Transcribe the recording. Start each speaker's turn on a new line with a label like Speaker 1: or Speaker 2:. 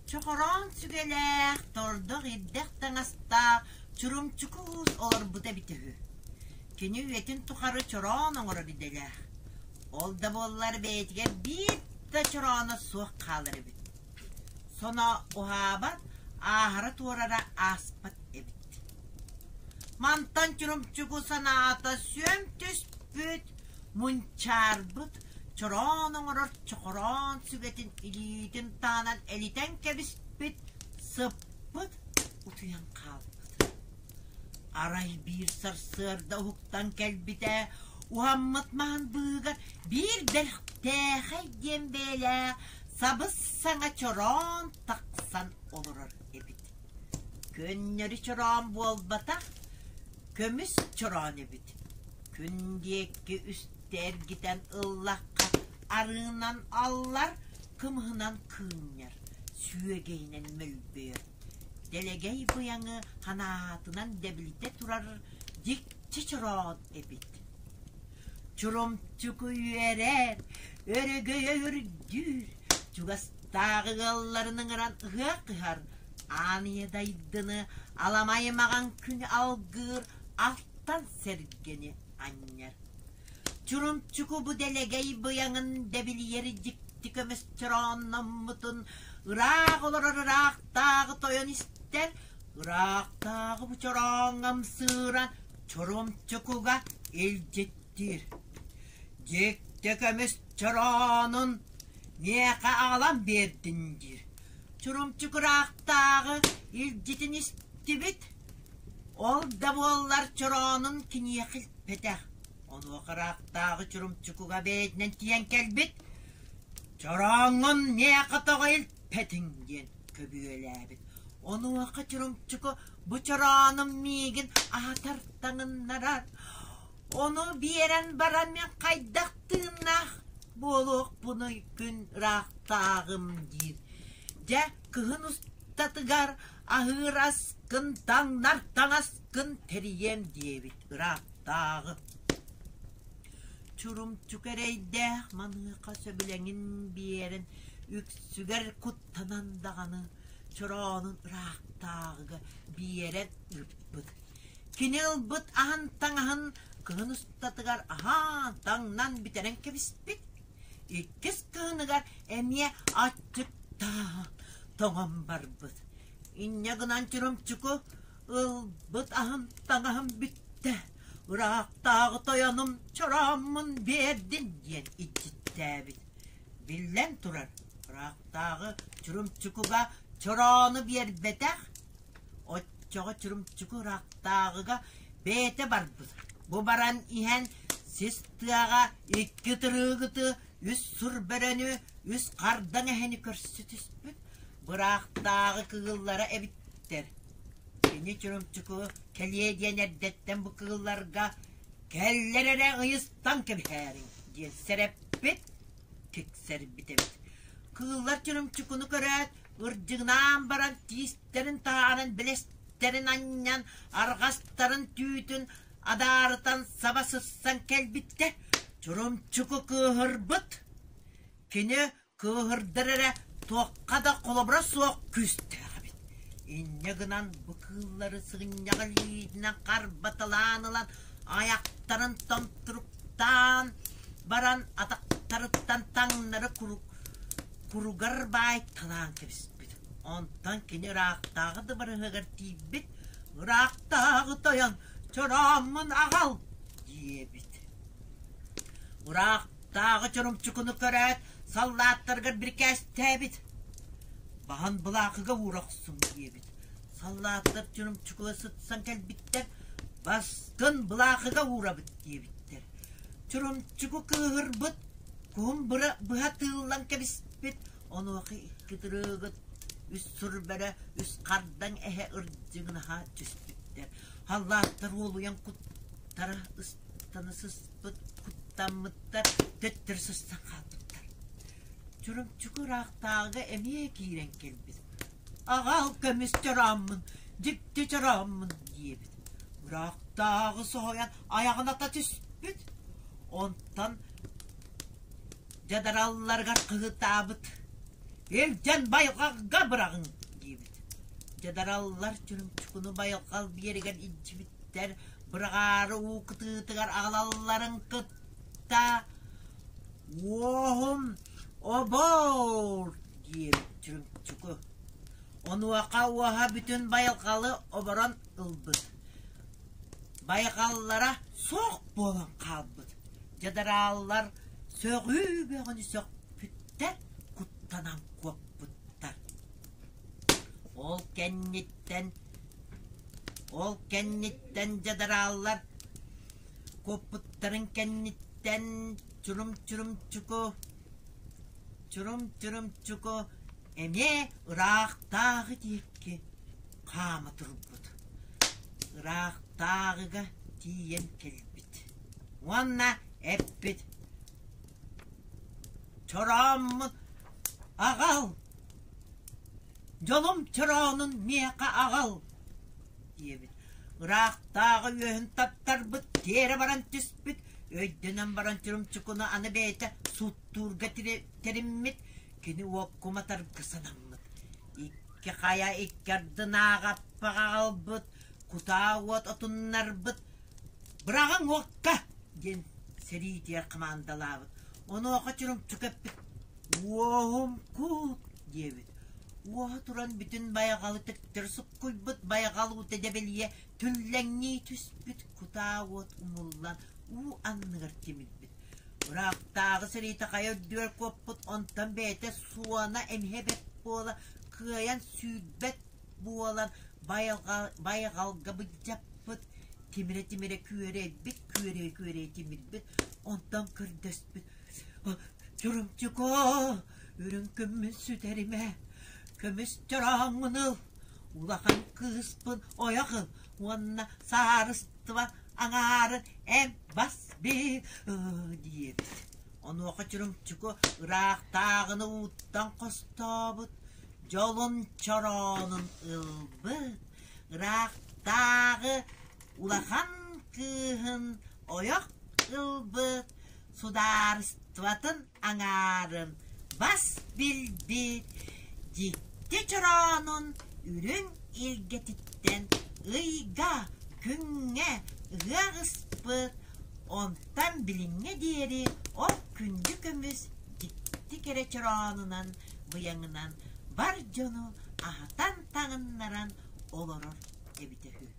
Speaker 1: Чохороон сүгэлээх, тордох ирдэх таҥастаах Чурумчуку уус олорбута эбитэ үһү. Кини үйэтин тухары чороон оҥорор идэлээх. Ол да буоллар бэйэтигэр биир да чорооно суох хаалар эбит. Соно уһаабат, ааһара-туорара ааспат эбит. Мантан Чурумчуку санаата сүөм түспүт, мунчаарбыт, чороон оҥорор чохороон сүгэтин илиитин таһынан элитэн кэбиспит, сыппыт, утуйан хаалбыт. Арай биир сарсыарда уһуктан кэлбитэ, уһаммыт маһын быыһыгар биир бэртээхэй диэн бэйэлээх сабыс-саҥа чороон тахсан олорор эбит. Көннөрү чороон буолбатах, көмүс чороон эбит. Күн диэки үстэ эргитэн ыллахха арыынан аллар, кымыһынан кыынньар, сүөгэйинэн мөлбөйөр. Дэлэгэй быйаҥы ханаатынан дэбилитэ турар дьикти чороон эбит. Чурумчуку үөрэр, өрөгөйө үрдүүр, чугастааҕы ыалларын ыҥыран ыһыах ыһар, аан ийэ дайдыны аламай маҕан күнү алгыыр, алтан сэргэни анньар. Чурумчуку бу дэлэгэй быйаҥын дэбилийэр дьикти көмүс чороонноммутун ыраах олорор ыраахтааҕы тойон истэр, ыраахтааҕы бу чорооҥҥо ымсыыран Чурумчукуга илдьиттиир. Дьикти көмүс чороонун миэхэ аҕалан биэрдин диир. Чурумчук ыраахтааҕы илдьитин истибит, ол да буоллар чороонун киниэхэ илпэтэх. Онуоха ыраахтааҕы Чурумчукуга бэйэтинэн тиийэн кэлбит. «Чорооҥҥун миэхэ тоҕо илпэтиҥ?» диэн көбүөлээбит. Онуоха Чурумчуку бу чороонум миигин аһатар таҥыннарар. Ону биэрэн баран мин хайдах тыыннаах буолуохпунуй күн ыраахтааҕым диир. Дьэ, кыһын устатыгар аһыыр аскын, таҥнар таҥаскын тэрийиэм диэбит ыраахтааҕы. Чурумчук эрэйдээх маныаха сөбүлэҥин биэрэн, үксүгэр куттанан даҕаны чороонун ыраахтааҕыга биэрэн ыыппыт. Кини ылбыт аһын таҥаһын кыһын устатыгар аһаан таҥнан бүтэрэн кэбиспит. Иккис кыһыныгар эмиэ аччыктаан тоҥон барбыт. Инньэ гынан Чурумчуку ылбыт аһым таҥаһым бүттэ, ыраахтааҕы тойонум чорооммун биэрдин диэн илдьиттээбит. Биллэн турар, ыраахтааҕы Чурумчукуга чороону биэрбэтэх, оччоҕо Чурумчуку ыраахтааҕыга бэйэтэ барбыт. Бу баран иһэн сис тыаҕа икки ытырыыгыты, үс сур бөрөнү, үс хардаҥ эһэни көрсө түспүт. Быраахтааҕы кыыллара эбиттэр. Кини Чурумчуку кэлиэ диэн эрдэттэн бу кыылларга «Кэллэр эрэ ыйыстан кэбиһээриҥ» диэн сэрэппит, киксэрбит эбит. Кыыллар Чурумчукуну көрөөт, ырдьыгынаан баран тиистэрин таһааран бэлэстэрин анньан, арҕастарын түүтүн адаарытан саба сыссан кэлбиттэр. Чурумчуку кыыһырбыт. Кини Кыыһырдар эрэ туохха да холобура суох күүстээх эбит. Инньэ гынан бу кыыллары сыгынньах илиитинэн харбаталаан ылан айахтарын томтуруктаан баран атахтарыттан таҥнары куругар баайталаан кэбиспит. Онтон кини ыраахтааҕы дыбарыһыгар тиийбит, «Ыраахтааҕы тойон, чорооммун аҕал!» диэбит. Ыраах Тааҕы чурумчукуну көрөөт, саллааттарыгар бирикээстээбит. Баһын былаахыга уура охсуҥ диэбит. Саллааттар чурумчукуга сытсан кэлбиттэр, баскын былаахыга уурабыт диэбиттэр. Чурумчуку кыыһырбыт, куһун быһа тыыллан кэбиспит, онуоха икки тырыыгыт, үс сур бөрө, үс хардаҥ эһэ ырдьыгынаһа түспүттэр. Халлааттар уолуйан куттара ыстана сыспыт, куттаммыттар, төттөрү сыстан хаалбыттар. Чурумчуку ыраахтааҕыга эмиэ киирэн кэлбит. «Аҕал көмүс чорооммун, дьикти чорооммун» диэбит. Ыраахтааҕы соһуйан айаҕын ата түспүт. Онтон дьадаралларыгар хаһыытаабыт. Илдьэн байҕалга быраҕыҥ диэбит. Дьадараллар Чурумчукуну байҕал биэригэр илдьибиттэр, быраҕаары уу кытыытыгар аҕалалларын кытта «Уоһум обоор!» диэбит Чурумчуку. Онуоха уоһа бүтүн байҕалы оборон ылбыт. Байҕаллара суох буолан хаалбыт. Дьадарааллар сөҕүү бөҕөнү сөхпүттэр, куттанан куоппуттар. Ол кэнниттэн ол кэнниттэн дьадарааллар куоппуттарын кэнниттэн чурум-чурумчуку чурум-чурумчуку эмиэ ыраахтааҕы диэки хаама турбут. Ыраахтааҕыга тиийэн кэлбит уонна эппит: «Чорооммун аҕал, дьолум чороонун миэхэ аҕал» диэбит. Ыраахтааҕы үөһүн таптарбыт, тиэрэ баран түспүт, өйдөнөн баран Чурумчукуну аны бэйэтэ сууттуурга тэриммит, кини уоккуматарга санаммыт. Икки хайа икки ардынааҕы аппаҕа аҕалбыт, кутаа уот отуннарбыт, «Быраҕыҥ уокка!» диэн сэриитигэр хамаандалаабыт. Онуоха Чурумчук эппит: «Уоһум куут!» диэбит. Уоһа туран бүтүн байҕалы төттөрү суккуйбут, байҕал уута дэбэлийэ түллэҥнии түспүт, кутаа уот умуллан уу анныгар тимирбит. Ыраахтааҕы сэриитэ хайа үрдүгэр куоппут, онтон бэйэтэ суона эмиһэ бэрт буола, кыайан сүүрбэт буолан байҕалга былдьаппыт, тимирэ-тимирэ күөрэйбит, күөрэйэ-күөрэйэ тимирбит, онтон көрдөспүт: «Чурумчукоо, үрүҥ күммүн сүтэримэ, көмүс чорооҥҥун ыл, улахан кыыспын ойох ыл уонна саарыстыба аҥаарын эн бас бил» диэбит. Онуоха Чурумчуку ыраахтааҕыны ууттан хостообут, дьолун чороонун ылбыт, ыраахтааҕы улахан кыыһын ойох ылбыт, судаарыстыбатын аҥаарын бас билбит, дьикти чороонун үрүҥ илгэтиттэн ыйга, күҥҥэ ыһыах ыспыт, онтон билиҥҥэ диэри ол күндү көмүс дьикти кэрэ чороонунан быйаҥынан бар дьону аһатан-таҥыннаран олорор эбитэ үһү.